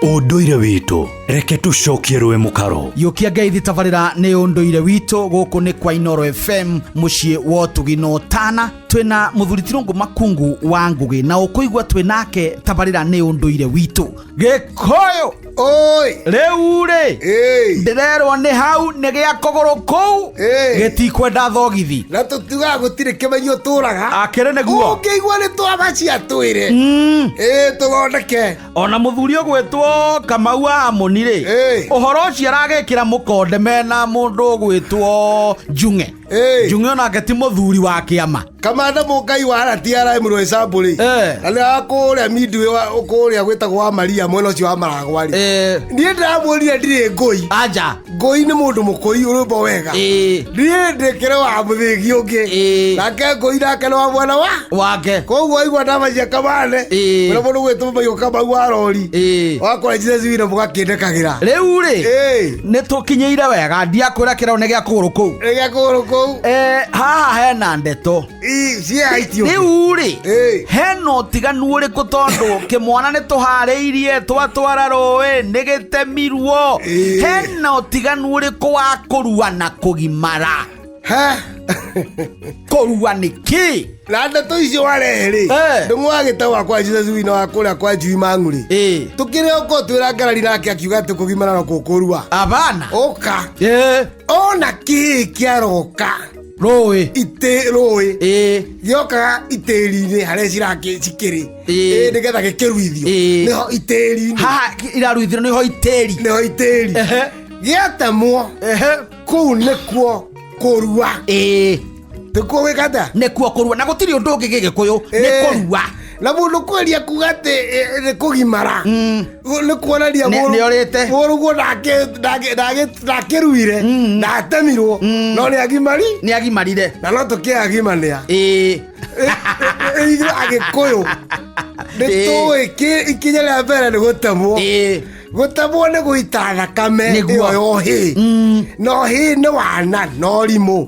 Ũndũire witũ, reke tũcokie rũĩ mũkaro. Yũkia ngeithi, tabarĩra nĩ Ũndũire Witũ. Gũkũ nĩ kwa Inoro FM, mũciĩ wa ũtugi na ũtana. Twĩna mũthuri Tirũngũ Makungu wa Ngũgĩ na ũkũigua twĩ nake. Tabarĩra nĩ Ũndũire Witũ, Gĩkũyũ. Oi! Rĩu rĩ, Ĩĩ. ndĩrerwo nĩ hau nĩ gĩa kũgũrũ kũu Ĩĩ. gĩtikwenda thogithi. Na tũtiugaga gũtirĩ kĩmenyi ũtũraga. Akĩrĩ nĩguo. Ũngĩigua nĩ twamacia twĩre. Ĩĩ, tũthondeke. Ona mũthuri ũgwĩtwo Kamau wa Amũni rĩ, Ĩĩ. ũhoro ũcio aragĩkĩra mũkonde mena mũndũ ũgwĩtwo Njung'e. Ĩĩ. Njung'e onake ti mũthuri wa kĩama. Kamanda mũngai wa RTRM Rwĩcambũ rĩ. Eh. Na nĩ wa kũrĩa Midway wa kũrĩa gwĩtagwo wa Maria mwena ũcio wa Maragwa rĩ. Niĩ ndĩramwĩrire ndirĩ ngũi. Anja. Ngũi nĩ mũndũ mũkũi rwĩmbo wega. Niĩ ndĩkĩre wa mũthĩgi ũngĩ. Nake ngũi nake nĩ wa mwena wa wake. Koguo aigua ndamacia kamande. Ũrĩa mũndũ gwĩtwo Maigũ Kamau wa rori. Wakora Jesus wina mũgakĩndekagĩra. Rĩu rĩ, Ĩĩ. nĩ tũkinyĩire wega, ndiakwĩra kĩrao nĩ gĩa kũgũrũ kũu. Nĩ gĩa kũgũrũ kũu. Haha hena ndeto. Ii, cia itio. Rĩu rĩ, Ĩĩ. hena ũtiganu ũrĩkũ, tondũ kĩmwana nĩ tũharĩirie twatwara rũĩ nĩ gĩtemirwo? Ĩĩ. Hena ũtiganu ũrĩkũ wa kũrua na kũgimara? Ha? Kũrua nĩ kĩ? Na ndeto icio warehe rĩ, ndũng'ũ wa gĩtau wakwa Jesus wina wa kũrĩa kwa njui mang'u rĩ, tũkĩrĩ oko twĩra ngarari nake akiuga atĩ kũgimara no kũkũrua. Abana. Ũka. Ona kĩĩ kĩaroka rũĩ itĩ rũĩ gĩokaga itĩri-inĩ harĩa cikĩrĩ. Ĩĩ, nĩgetha gĩkĩruithio nĩho itĩri-inĩ. Haha iraruithio nĩho itĩri. Nĩho itĩri. Gĩatemwo kũu nĩkuo kũrua. Tĩkuo gwĩka atĩa? Nĩkuo kũrua, na gũtirĩ ũndũ ũngĩ, Gĩgĩkũyũ nĩ kũrua. Na mũndũ kweria kuga atĩ nĩ kũgimara nĩ kuonania Nĩ orĩte. Mũrũguo ndakĩruire, ndatemirwo, no nĩ agimari. Nĩ agimarire. Na no tũkĩagimanĩa ithuĩ Agĩkũyũ nĩ tũĩ ikinya rĩa mbere nĩ gũtemwo. Gũtemwo nĩ gũita thakame. Nĩguo. Ĩyo ya ũhĩ, na ũhĩ nĩ wana na ũrimũ.